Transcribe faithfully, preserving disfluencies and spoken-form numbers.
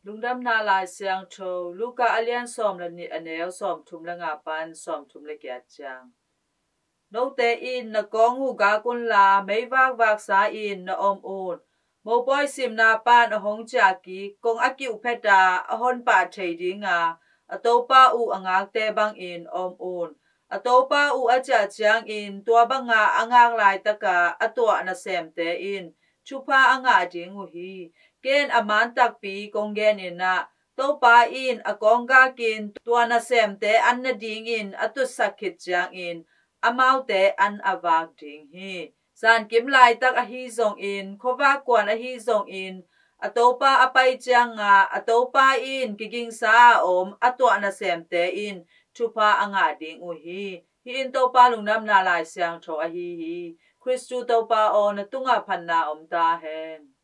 Lungdamna Lai Siangtho Luka a lian sawm le nih, a neu sawmthum le nga pan sawmthum le giat ciang. Note in na kawng uh gak unla, meivak vaksa in na om un. Mopawi simna pan a hong ciah kik kong a kiuh phet a, a hon pah thei dinga a topa uh a ngakte bangin om un. A topa uh a ciah ciangin tua banga a ngak laitaka a tuah nasemte in thupha a ngah ding uh hi. Ken a man takpi kong genin ah, Topa in a kawng gakin tua nasemte an nadingin a tutsak khit ciangin amaute an a vak ding hi. Zankim laitak ahi zongin, khuavak kuan ahi zongin, a topa a pai cianga a topa in kigingsa a om a tuah nasemte in thupha a ngah ding uh hi. Hih in Topa Lungdamna Lai Siangtho ahi hi. Khristu Topa aw, na tungah phatna om ta hen.